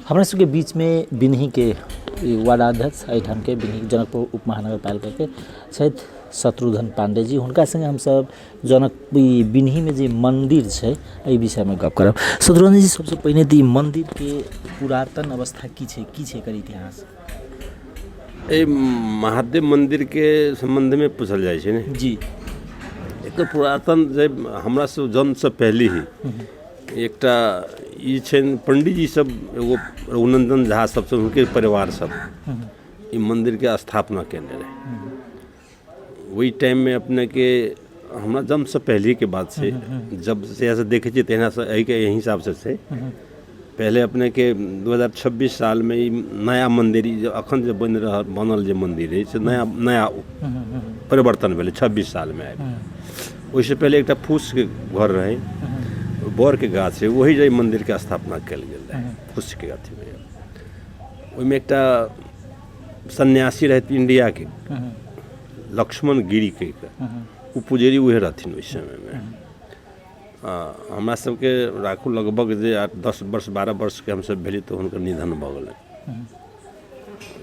हमरा सबके बीचमे बिनहीके वार्डाध्यक्ष एहिठामके बिनही जनकपुर उप महानगरपालिकाके छथि शत्रुघ्न पाण्डेजी। हुनका सङ्गे हमसब जनक ई बिनहीमे जे मन्दिर छै एहि विषयमे गप करब। शत्रुघ्न जी, सबसँ पहिने तऽ ई मन्दिरके पुरातन अवस्था की छै, की छै एकर इतिहास? एहि महादेव मन्दिरके सम्बन्धमे पूछल जाइ छै ने? जी। एकर पुरातन जे हमरा सब जन्मसँ पहिले ही एकटा ई छनि पंडीजी सब, एगो रघुनन्दन झा सब हुनके परिवार सब ई मन्दिरके स्थापना केने रहै। ओहि टाइममे अपनेके हमरा जन्मसँ पहिलेके बात छै। जब जहियासँ देखै छियै तहियासँ एहिके एहि हिसाबसँ छै। पहिले अपनेके 2026 सालमे ई नया मन्दिर, ई जे अखन जे बनि रहल बनल जे मन्दिर अछि से नया नया परिवर्तन भेलै 26 सालमे आबि। ओहिसँ पहिले एकटा फूसके घर रहै, बड़के गाछ छै, ओहि जे मन्दिरके स्थापना कयल गेल रहै फूसके अथीमे। ओहिमे एकटा सन्यासी रहथि इंडियाके, लक्ष्मण गिरी कहि कऽ, ओ पुजेरी उएह रहथिन ओहि समयमे। हमरा सबके राखू लगभग जे 8-10 वर्ष 12 वर्षके हमसब भेली तऽ हुनकर निधन भऽ गेलनि।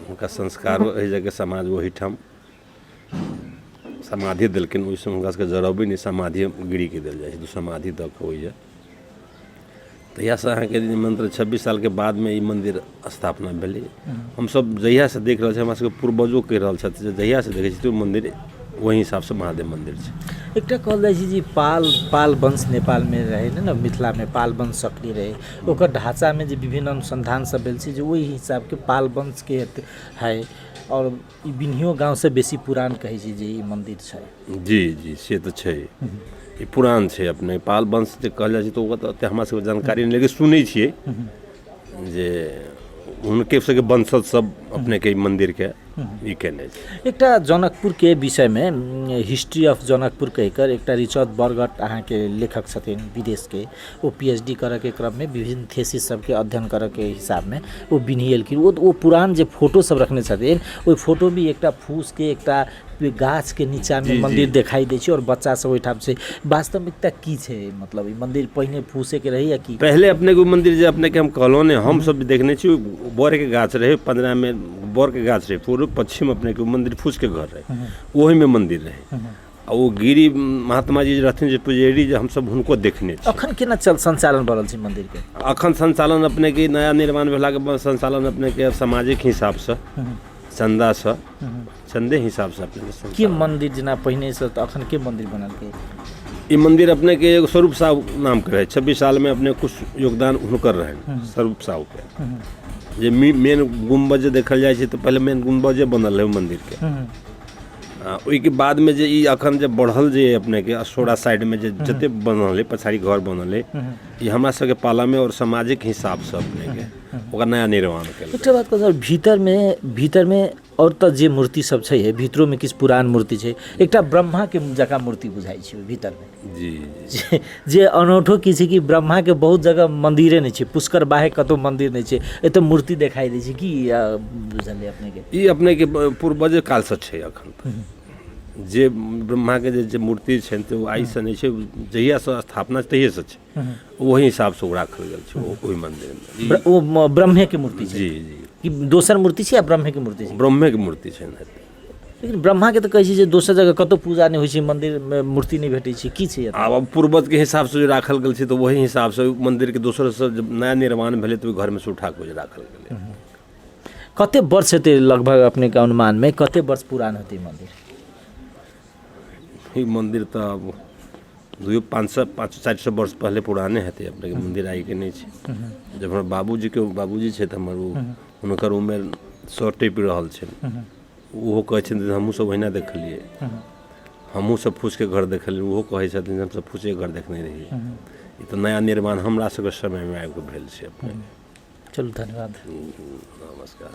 हुनका संस्कारो एहि जगह समाज ओहिठाम समाधि देलखिन। ओहि समय हुनका सबके जरबै नहि, समाधि गिरीके देल जाइ छै। तऽ समाधि दऽ कऽ ओहि तहियासँ अहाँके मन्त्र 26 सालके बादमे ई मन्दिर स्थापना भेलै। हमसब जहियासँ देख रहल छी, हमरा सबके पूर्वजो कहि रहल छथि जे जहियासँ देखै छी तऽ मन्दिर ओहि हिसाबसँ महादेव मन्दिर छै। एकटा कहल जाइ छै जे पाल पाल वंश नेपालमे रहै ने, ने मिथिलामे पाल वंश सक्रिय रहै, ओकर ढाँचामे जे विभिन्न अनुसन्धान सब भेल छै जे ओहि हिसाबके पाल वंशके है आओर ई बिन्हियो गाँवसँ बेसी पुरान कहै छै जे ई मन्दिर छै। जी जी, से तऽ छै, ई पुरान छै। अपने पाल वंश जे कहल जाइ छै तऽ ओकर तऽ ओतेक हमरा सबके जानकारी नहि, लेकिन सुनै छियै जे हुनके सबके वंशज सब अपनेके ई मन्दिरके ई केने छै। एकटा जनकपुरके विषयमे हिस्ट्री ऑफ जनकपुर कहिकर एकटा रिचर्ड बर्गट अहाँके लेखक छथिन विदेशके, ओ पी एच डी करऽके क्रममे विभिन्न थेसिस सबके अध्ययन करऽके हिसाबमे ओ बिन्हि एलखिन। ओ पुरान जे फोटो सब रखने छथिन ओहि फोटो भी एकटा फूसके एकटा गाछके नीचाँमे मन्दिर देखाइ दै छै आओर बच्चा सब ओहिठाम छै। वास्तवमे एकटा की छै, मतलब ई मन्दिर पहिने फूसेके रहै या की? पहिले अपनेके ओ मन्दिर जे अपनेके हम कहलहुँ ने, हमसब देखने छी, बड़के गाछ रहै, पंजरामे बड़के गाछ रहै, पूर्व पश्चिम अपनेके ओ मन्दिर फूसके घर रहै, ओहिमे मन्दिर रहै। आ ओ गिरी महात्मा जी जे रहथिन जे पुजेरी जे हमसब हुनको देखने छी। अखन केना चल संचालन भऽ रहल छै मन्दिरके? अखन संचालन अपनेके नया निर्माण भेलाके बाद संचालन अपनेके सामाजिक हिसाबसँ चन्दासँ चन्दे हिसाबसँ अपनेके। के मन्दिर जेना पहिनेसँ तऽ अखन के मन्दिर बनलकै? ई मन्दिर अपनेके एगो स्वरूप साहु नामके रहै। 26 सालमे अपने कुछ योगदान हुनकर रहनि स्वरूप साहुके। जे मेन गुम्बज जे देखल जाइ छै तऽ पहिले मेन गुम्बजे बनल रहै मन्दिरके। ओहिके बादमे जे ई अखन जे बढ़ल जे अपनेके असोरा साइडमे जे जते बनल है, पछाड़ी घर बनल है, ई हमरा सबके पालामे आओर सामाजिक हिसाबसँ अपनेके ओकर नया निर्माण कयल। एकटा बात कहू, भीतरमे आओर तऽ जे मूर्ति सब छै, भीतरोमे किछु पुरान मूर्ति छै, एकटा ब्रह्माके जकाँ मूर्ति बुझाइ छै ओहि भीतरमे। जी। जे अनौठो की छै कि ब्रह्माके बहुत जगह मन्दिरे नहि छै, पुष्कर बाहे कतहु मन्दिर नहि छै, एतऽ मूर्ति देखाइ दै छै। की बुझलियै अपनेके? ई अपनेके पूर्वजे कालसँ छै। अखन तक जे ब्रह्माके जे मूर्ति छनि तऽ ओ आइसँ नहि छै, जहियासँ स्थापना तहिएसँ छै, ओहि हिसाबसँ ओ राखल गेल छै ओहि मन्दिरमे। ओ ब्रह्मेके मूर्ति छै? जी जी। कि दोसर मूर्ति छै या ब्रह्मेके मूर्ति छै? ब्रह्मेके मूर्ति छनि। लेकिन ब्रह्माके तऽ कहै छै जे दोसर जगह कतहु पूजा नहि होइ छै, मन्दिरमे मूर्ति नहि भेटै छै, की छै? आब पूर्वजके हिसाबसँ जे राखल गेल छै तऽ ओहि हिसाबसँ मन्दिरके दोसरसँ जब नया निर्माण भेलै तऽ ओहि घरमे से उठा कऽ जे राखल गेलै। कते वर्ष हेतै लगभग अपनेके अनुमानमे, कते वर्ष पुरान हेतै ई मन्दिर? ई मन्दिर तऽ आब दुइयो 500, 500-400 वर्ष पहिले पुराने हेतै। अपनेके मन्दिर आइके नहि छै। जब हमर बाबूजीके बाबूजी छथि हमर, ओ हुनकर उमेर 100 टपि रहल छनि, ओहो कहै छथिन जे हमहूँ सब ओहिना देखलियै, हमहूँ सब फूसके घर देखलियै। ओहो कहै छथिन जे हमसब फूसेके घर देखने रहियै। ई तऽ नया निर्माण हमरा सबके समयमे आबिके भेल छै अपने। चलू, धन्यवाद। नमस्कार।